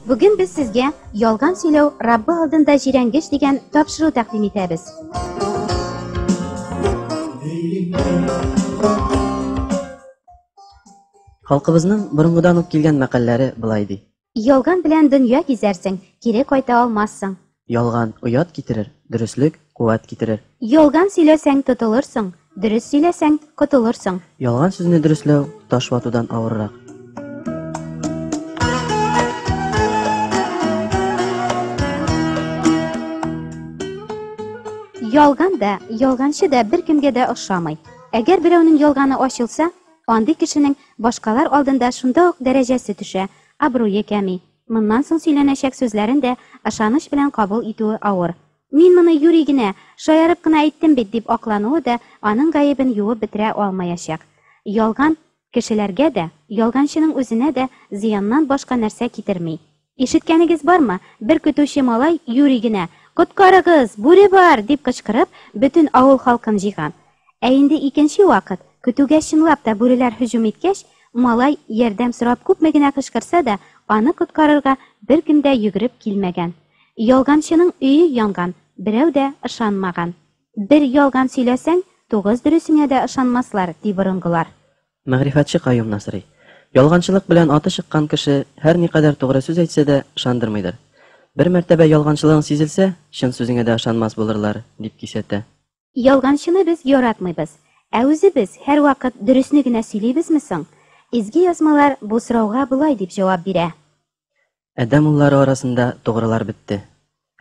Бүген без сезгә Ялган сөйләү Раббы алдында җирәнгеч дигән тапшыру тәкъдим итәбез. Халкыбызның борынгыдан ук килгән мәкальләре болай ди. Ялган белән дөнья гизәрсең, кире кайта алмассың. Ялган оят китерер, дөреслек куәт китерер. Ялган сөйләсәң тотылырсың, дөрес сөйләсәң котылырсың. Ялган сүзне дөресләү таш ватудан авыррак. Ялган да, ялганчы да беркемгә дә ошамый. Әгәр берәүнең ялганы ачылса, андый кешенең башкалар алдында шунда ук дәрәҗәсе төшә, абруе кәми. Моннан соң сөйләнәчәк сүзләрен дә ышаныч белән кабул итүе авыр. Мин моны юри генә, шаярып кына әйттем бит, дип аклануы да аның гаебен юып бетерә алмаячак. Ялган кешеләргә дә, ялганчының үзенә дә зыяннан башка нәрсә китерми. Ишеткәнегез бармы, бер көтүче малай юри генә, Коткарыгыз, бүре бар! дип кычкырып, бөтен авыл халкын җыйган. Ә инде икенче вакыт, көтүгә чынлап та бүреләр һөҗүм иткәч, малай ярдәм сорап күпме генә кычкырса да, аны коткарырга беркем дә йөгереп килмәгән. Ялганчының өе янган, берәү дә ышанмаган. Бер ялган сөйләсәң, тугыз дөресеңә дә ышанмаслар, ди борынгылар. Мәгърифәтче Каюм Насыйри. Ялганчылык белән аты чыккан кеше һәрникадәр тугры сүз әйтсә дә, ышандырмыйдыр. Бер мәртәбә ялганчылыгың сизелсә, чын сүзеңә дә ышанмас булырлар, дип кисәтә. Ялганчыны без яратмыйбыз. Ә үзебез һәрвакыт дөресне генә сөйлибезме соң? Изге Язмалар бу сорауга болай дип җавап бирә. Адәм уллары арасында тугрылар бетте.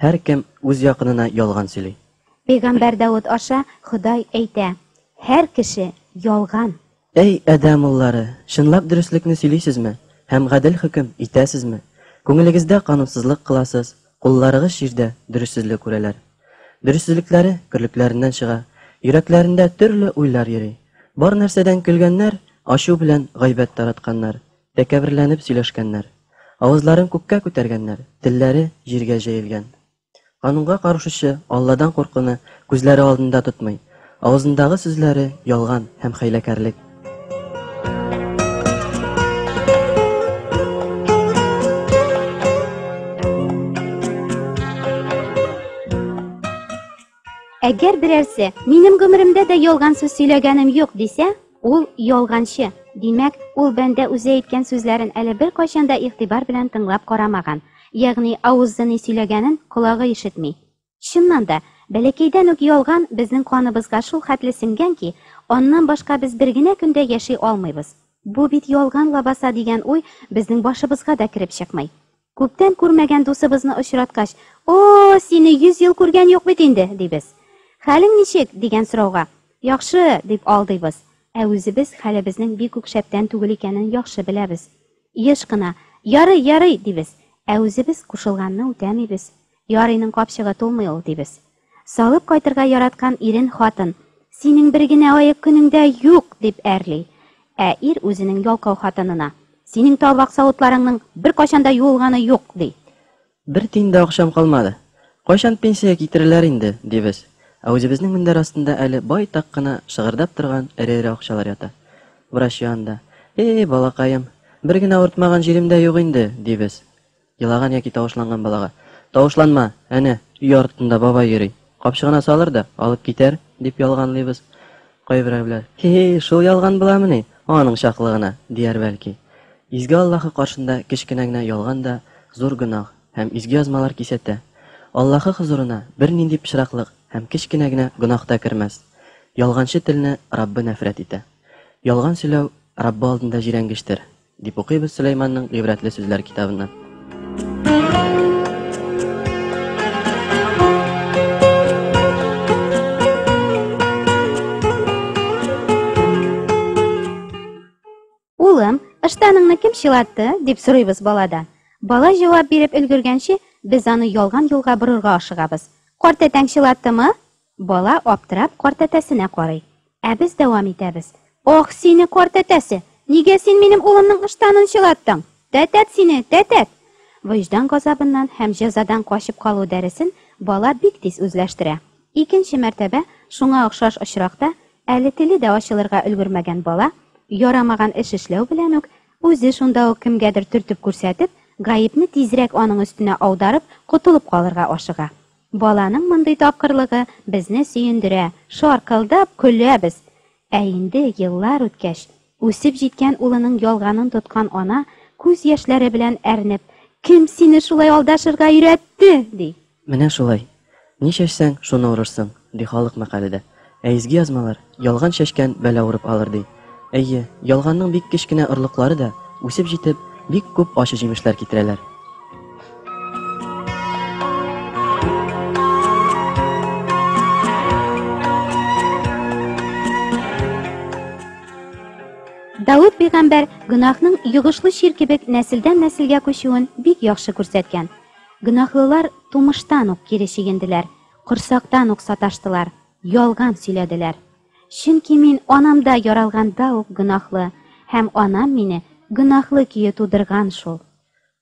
Һәркем үз якынына ялган сөйли. Пәйгамбәр Давыт аша Ходай әйтә, Һәр кеше ялган. Әй, адәм уллары, чынлап дөреслекне сөйлисезме һәм гадел хөкем итәсезме? Күңелегездә канунсызлык кыласыз, кулларыгыз җирдә дөрессезлек күрәләр. Дөрессезлекләре көрлекләреннән чыга, йөрәкләрендә төрле уйлар йөри. Бар нәрсәдән көлгәннәр, ачу белән гайбәт таратканнар, тәкәбберләнеп сөйләшкәннәр. Авызларын күккә күтәргәннәр, телләре җиргә җәелгән. Канунга карышучы Алладан куркуны күзләре алдында тотмый. Авызындагы сүзләре ялган һәм хәйләкәрлек. Әгәр берәрсе, минем гомеремдә дә ялган сүз сөйләгәнем юк, дисә, ул ялганчы. Димәк, ул бәндә үзе әйткән сүзләрен әле беркайчан да игътибар белән тыңлап карамаган. Ягъни авызы ни сөйләгәнен колагы ишетми. Чыннан да, бәләкәйдән үк ялган безнең каныбызга шул хәтле сеңгән ки, аннан башка без бер генә көн дә яши алмыйбыз. Бу бит ялган лабаса дигән уй безнең башыбызга да кереп чыкмый. Күптән күрмәгән дусыбызны очраткач, О, сине 100 ел күргән юк бит инде, дибез. Хәлең ничек? дигән сорауга, Яхшы, дип алдыйбыз. Ә үзебез хәлебезнең бик үк шәптән түгел икәнен яхшы беләбез. Еш кына, Ярый, ярый, дибез. Ә үзебез кушылганны үтәмибез. Ярыйның капчыгы тулмый ул, дибез. Салып кайтырга яраткан ирен хатын, Синең бер генә аек көнең дә юк, дип әрли. Ә ир үзенең ялкау хатынына, Синең табак савытларыңның беркайчан да юылганы юк, ди. Бер тиен дә акчам калмады. Кайчан пенсия китерерләр инде, дибез. Ә үзебезнең мендәр астында әле байтак кына шыгырдап торган эре-эре акчалар ята. Врач янында, И, балакаем, бер генә авыртмаган җирем дә юк инде, дибез. Елаган яки тавышланган балага, Тавышланма, әнә, өй артында бабай йөри, капчыгына салыр да, алып китәр, дип ялганлыйбыз. Кайберәүләр, Хи-хи, шул ялган буламыни, аның чаклы гына, дияр бәлки. Изге Аллаһы каршында кечкенә генә ялган да зур гөнаһ, һәм Изге Язмалар кисәтә, Аллаһы хозурына бернинди пычраклык һәм кечкенә генә гөнаһ та кермәс. Ялганчы телне Раббы нәфрәт итә. Ялган сөйләү Раббы алдында җирәнгечтер. Дип укыйбыз Сөләйманның гыйбрәтле сүзләр китабыннан. Улым, ыштаныңны кем чылатты? дип сорыйбыз баладан. Бала җавап биреп өлгергәнче, без аны ялган юлга борырга ашыгабыз. Картәтәң чылаттымы? Бала аптырап картәтәсенә карый. Ә без дәвам итәбез. Ох, сине картәтәсе! Нигә син минем улымның ыштанын чылаттың? Тәтәт сине, тәтәт! Вөҗдан газабыннан һәм җәзадан качып калу дәресен бала бик тиз үзләштерә. Икенче мәртәбә шуңа охшаш очракта әле теле дә ачылырга өлгермәгән бала, ярамаган эш эшләү белән үк, үзе шунда ук кемгәдер төртеп күрсәтеп, Гаепне тизрәк аның өстенә аударып, котылып калырга ашыга. Баланың мондый тапкырлыгы безне сөендерә, шаркылдап көләбез. Ә инде еллар үткәч, үсеп җиткән улының ялганын тоткан ана күз яшьләре белән әрнеп, Кем сине шулай алдашырга өйрәтте? ди. Менә шулай. Ни чәчсәң, шуны урырсың, ди халык мәкале дә. Ә изге язмалар, ялган чәчкән бәла урып алыр, ди. Әйе, ялганның бик кечкенә орлыклары да, үсеп җитеп, бик күп ачы җимешләр китерәләр. Давыт пәйгамбәр гөнаһның йогышлы чир кебек нәселдән нәселгә күчүен бик яхшы күрсәткән. Гөнаһлылар тумыштан ук кире чигенделәр, корсактан ук саташтылар, ялган сөйләделәр. Чөнки мин анамда яралганда ук гөнаһлы, һәм анам мине гөнаһлы көе тудырган шул.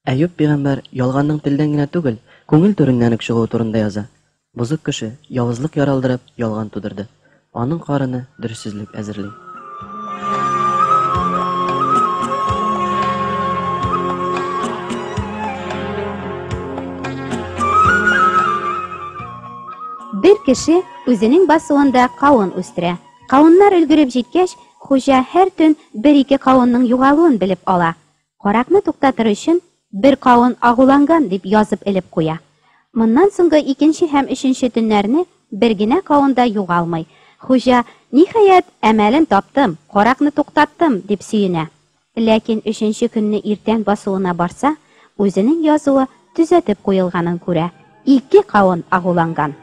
Әюп пәйгамбәр ялганның телдән генә түгел, күңел түреннән үк чыгуы турында яза. Бозык кеше, явызлык яралдырып, ялган тудырды. Аның карыны дөрессезлек әзерли. Бер кеше үзенең басуында кавын үстерә. Кавыннар өлгереп җиткәч, хуҗа һәр төн бер-ике кавынның югалуын белеп ала. Каракны туктатыр өчен, бер кавын агуланган дип язып элеп куя. Моннан соңгы икенче һәм өченче төннәрне бер генә кавын да югалмый. Хуҗа, ниһаять, әмәлен таптым, каракны туктаттым, дип сөенә. Ләкин өченче көнне иртән басуына барса, үзенең язуы төзәтеп куелганын күрә. Ике кавын агуланган.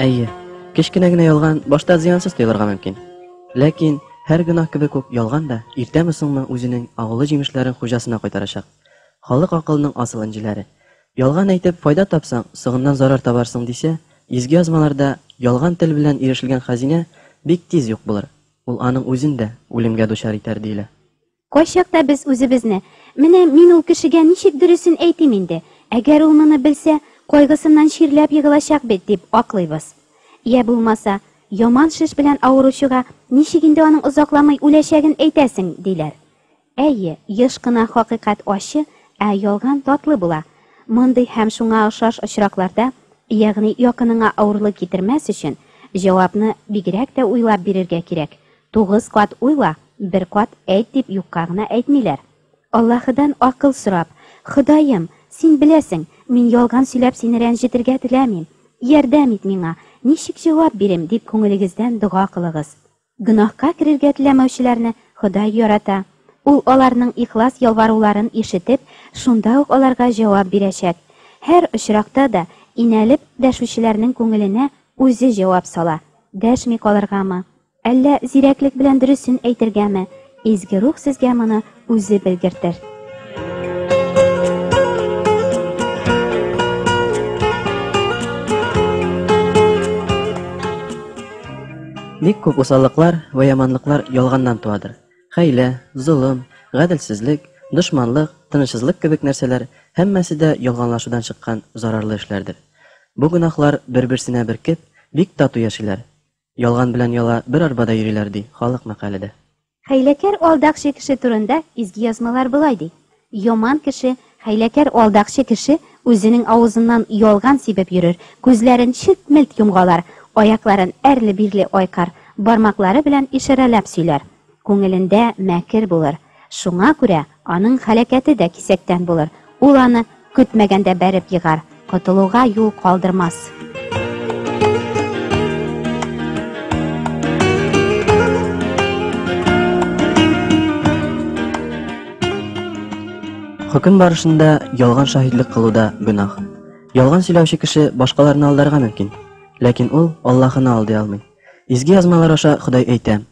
Әйе, кечкенә генә ялган башта зыянсыз тоелырга мөмкин. Ләкин һәр гөнаһ кебек үк ялган да иртәме-соңмы үзенең агулы җимешләрен хуҗасына кайтарачак. Халык акылының асыл энҗеләре. Ялган әйтеп файда тапсаң, соңыннан зарар табарсың дисә, Изге Язмаларда ялган тел белән ирешелгән хәзинә бик тиз юк булыр, ул аның үзен дә үлемгә дучар итәр диелә. Кайчакта без үзебезне, Менә мин ул кешегә ничек дөресен әйтим инде, әгәр ул моны белсә, кайгысыннан чирләп егылачак бит, дип аклыйбыз. Йә булмаса, яман шеш белән авыручыга ничек инде аның озакламый үләчәген әйтәсең, диләр. Әйе, еш кына хакыйкать ачы, ә ялган татлы була. Мондый һәм шуңа охшаш очракларда, ягъни якыныңа авырлык китермәс өчен, җавапны бигрәк тә уйлап бирергә кирәк. Тугыз кат уйла, бер кат әйт дип юкка гына әйтмиләр. Аллаһыдан акыл сорап, Ходаем, син беләсең, мин ялган сөйләп сине рәнҗетергә теләмим. Ярдәм ит миңа, ничек җавап бирим, дип күңелегездән дога кылыгыз. Гөнаһка керергә теләмәүчеләрне Ходай ярата. Ул аларның ихлас ялваруларын ишетеп, шунда ук аларга җавап бирәчәк. Һәр очракта да инәлеп дәшүчеләрнең күңеленә үзе җавап сала. Дәшми калыргамы, әллә зирәклек белән дөресен әйтергәме, Изге Рух сезгә моны үзе белгертер. Бик күп усаллыклар вә яманлыклар ялганнан туадыр. Хәйлә, золым, гаделсезлек, дошманлык, тынычсызлык кебек нәрсәләр һәммәсе дә ялганлашудан чыккан зарарлы эшләрдер. Бу гөнаһлар бер-берсенә беркеп, бик тату яшиләр. Ялган белән яла бер арбада йөриләр, ди халык мәкале дә. Хәйләкәр алдакчы кеше турында Изге Язмалар болай ди, Яман кеше, хәйләкәр алдакчы кеше үзенең авызыннан ялган сибеп йөрер, күзләрен челт-мелт йомгалар, аякларын әрле-бирле айкар, бармаклары белән ишарәләп сөйләр. Күңелендә мәкер булыр. Шуңа күрә аның һәлакәте дә кисәктән булыр, ул аны көтмәгәндә бәреп егар, котылуга юл калдырмас. Хөкем барышында ялган шаһитлек кылу да гөнаһ. Ялган сөйләүче кеше башкаларны алдарга мөмкин, ләкин ул Аллаһыны алдый алмый. Изге язмалар аша Ходай әйтә: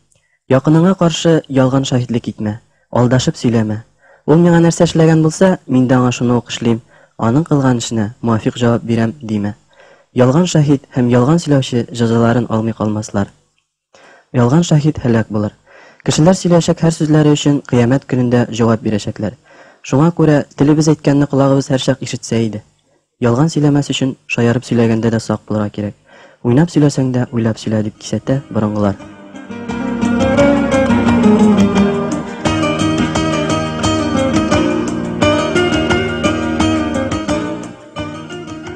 Якыныңа каршы ялган шаһитлек итмә, алдашып сөйләмә. Ул миңа нәрсә эшләгән булса, мин дә аңа шуны ук эшлим, аның кылган эшенә муафикъ җавап бирәм, димә. Ялган шаһит һәм ялган сөйләүче җәзаларын алмый калмаслар. Ялган шаһит һәлак булыр. Кешеләр сөйләячәк һәр сүзләре өчен кыямәт көнендә җавап бирәчәкләр. Шуңа күрә телебез әйткәнне колагыбыз һәрчак ишетсә иде. Ялган сөйләмәс өчен шаярып сөйләгәндә дә сак булырга кирәк. Уйнап сөйләсәң дә, уйлап сөйлә, дип кисәтә борынгылар.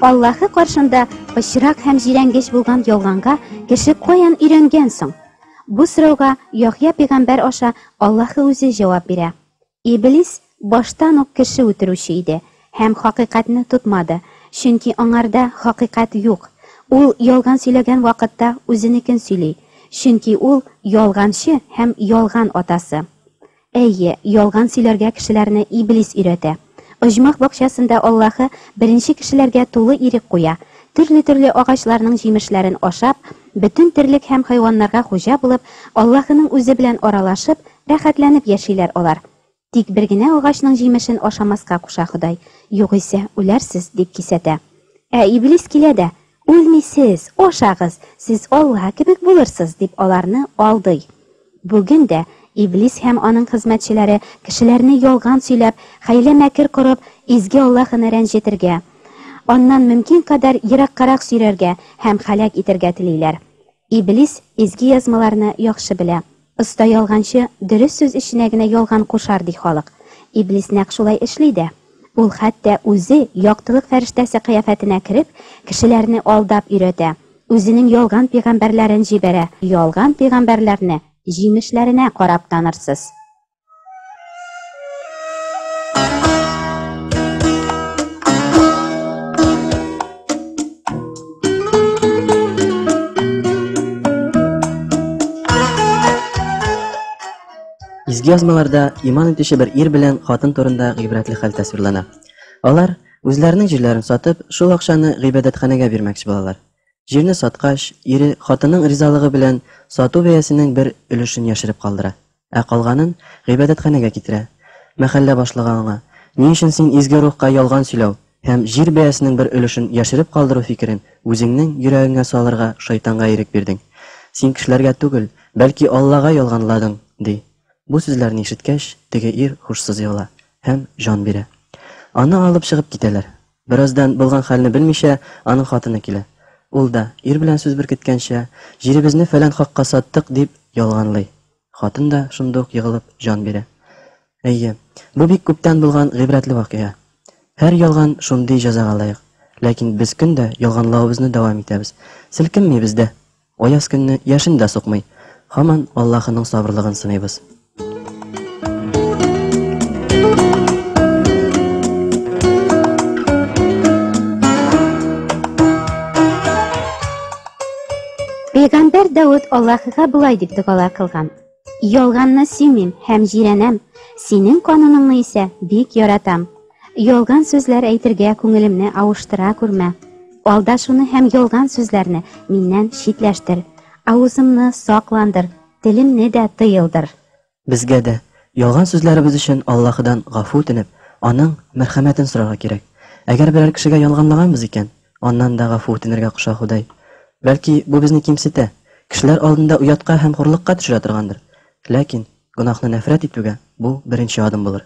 Аллаһы каршында пычрак һәм җирәнгеч булган ялганга кеше каян өйрәнгән соң? Бу сорауга Яхъя пәйгамбәр аша Аллаһы үзе җавап бирә. Иблис баштан ук кеше үтерүче иде һәм хакыйкатьне тотмады, чөнки аңарда хакыйкать юк. Ул ялган сөйләгән вакытта үзенекен сөйли, чөнки ул ялганчы һәм ялган атасы. Әйе, ялган сөйләргә кешеләрне Иблис өйрәтә. Оҗмах бакчасында Аллаһы беренче кешеләргә тулы ирек куя. Төрле-төрле агачларның җимешләрен ашап, бөтен терлек һәм хайваннарга хуҗа булып, Аллаһының үзе белән аралашып, рәхәтләнеп яшиләр алар. Тик бер генә агачның җимешен ашамаска куша Ходай, югыйсә үләрсез, дип кисәтә. Ә Иблис килә дә, Үлмисез, ашагыз, сез Алла кебек булырсыз, дип аларны алдый. Бүген дә Иблис һәм аның хезмәтчеләре кешеләрне ялган сөйләп, хәйлә-мәкер корып, изге Аллаһыны рәнҗетергә, аннан мөмкин кадәр ераккарак сөйрәргә һәм һәлак итәргә телиләр. Иблис Изге Язмаларны яхшы белә. Оста ялганчы дөрес сүз эченә генә ялган кушар, ди халык. Иблис нәкъ шулай эшли дә. Ул хәтта үзе яктылык фәрештәсе кыяфәтенә кереп, кешеләрне алдап өйрәтә, үзенең ялган пигамбәрләрен җибәрә. Ялган пигамбәрләрне җимешләренә карап танырсыз. Изге язмаларда иман итүче бер ир белән хатын турында гыйбрәтле хәл тасвирлана. Алар үзләренең җирләрен сатып, шул акчаны гыйбадәтханәгә бирмәкче булалар. Җирне саткач, ире хатынның ризалыгы белән сату бәясенең бер өлешен яшереп калдыра, ә калганын гыйбадәтханәгә китерә. Мәхәллә башлыгы аңа, Ни өчен син изге рухка ялган сөйләү һәм җир бәясенең бер өлешен яшереп калдыру фикерен үзеңнең йөрәгеңә салырга шайтанга ирек бирдең? Син кешеләргә түгел, бәлки Аллага ялганладың, ди. Бу сүзләрне ишеткәч, теге ир һушсыз егыла һәм җан бирә. Аны алып чыгып китәләр. Бераздан, булган хәлне белмичә, аның хатыны килә. Ул да, ир белән сүз беркеткәнчә, җиребезне фәлән хакка саттык, дип ялганлый. Хатын да шунда ук егылып җан бирә. Әйе, бу бик күптән булган гыйбрәтле вакыйга. Һәр ялган шундый җәзага лаек. Ләкин без көн дә ялганлавыбызны дәвам итәбез. Селкенмибез дә. Аяз көнне яшен дә сукмый. Һаман Аллаһының сабырлыгын сыныйбыз. Пәйгамбәр Давыт Аллаһыга болай дип догалар кылган: Ялганны сөймим һәм җирәнәм, синең кануныңны исә бик яратам. Ялган сүзләр әйтергә күңелемне авыштыра күрмә. Алдашуны һәм ялган сүзләрне миннән читләштер. Авызымны сакландыр, телемне дә тыелдыр. Безгә дә, ялган сүзләребез өчен Аллаһыдан гафу үтенеп, Аның мәрхәмәтен сорарга кирәк. Әгәр берәр кешегә ялганлаганбыз икән, аннан да гафу үтенергә куша Ходай. Бәлки, бу безне кимсетә, кешеләр алдында оятка һәм хурлыкка төшерә торгандыр. Ләкин гөнаһны нәфрәт итүгә бу беренче адым булыр.